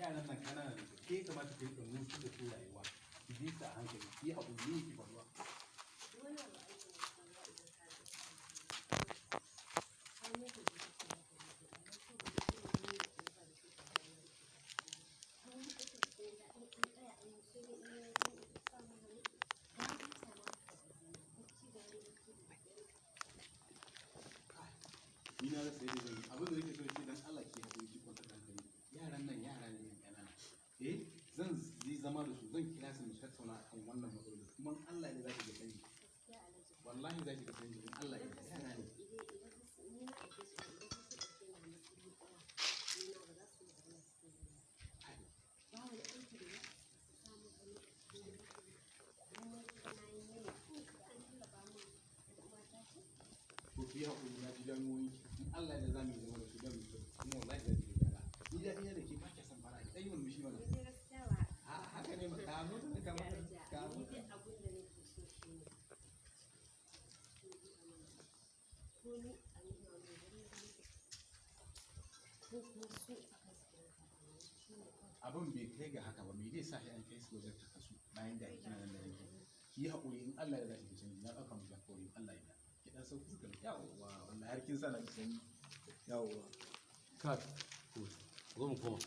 Yaran nan kanana ne, ke kamata ki rika nusu da su rayuwa. Ki bi su a hankali, ki yi haƙuri, me yake faruwa? Wani abu ake faruwa idan ka ji ka ne ka ji ka ba ka ji, amma saboda irin ne da ba da shi ba ne an wani ake cikin da an tsaya an yi sai dai in ya yi sa mu hannu ba mu sa ma ka bacci da wani bacci da daddare. Ni na rasa yadda zan yi. Abin da nake so ki, dan Allah ki haƙuri, ki kwantar da hankali. Yaran nan yara ne yan ƙanana. Eh, zan yi zama da su, zan kira su mu tattauna akan wannan matsaloli, kuma in Allah ya za ki ga canji. Gaskiya, Alhaji. Wallahi za ki ga canji in Allah ya idan ka yara ne. Idan ka ni na aike su, idan ka su ɗauke ni a matsayin uwa, ni ma ba za su yi abin da suke yi ba. Ba wani aiki da za su samu hannu a cikin gida. Komai ka na yi ne ko an tallafa min, ƴar uwata ce. To, ki yi haƙuri, na ji damuwoyin ki. In Allah ya za mu yi zama da su don mu kuma wallahi za ki ga gyara. Ni da ina da ke ba kya son fara, ki ɗan yi murmushi mana. Ni dai gaskiya ba. A haka ne ma ka mutu ka Gaskiya mutu Alhaji, ka ni mutu. dai abin da nake so shi ne ko ni a nuna min wurin da nake ko kuma su a kai su gidan kakanni, shi ne kawai. Abin bai kai ga haka ba. Me zai sa sai an kai su wajen kakasu bayan da kina nan da yanki? Ki yi haƙuri, in Allah ya za ki ga canji. Na ɗauka miki alƙawari, in Allah ya yarda. Ki ɗan sauki suka yawwa, wallahi har kin sa na ji sanyi, yawwa. Cut. Good. Zo mu koma.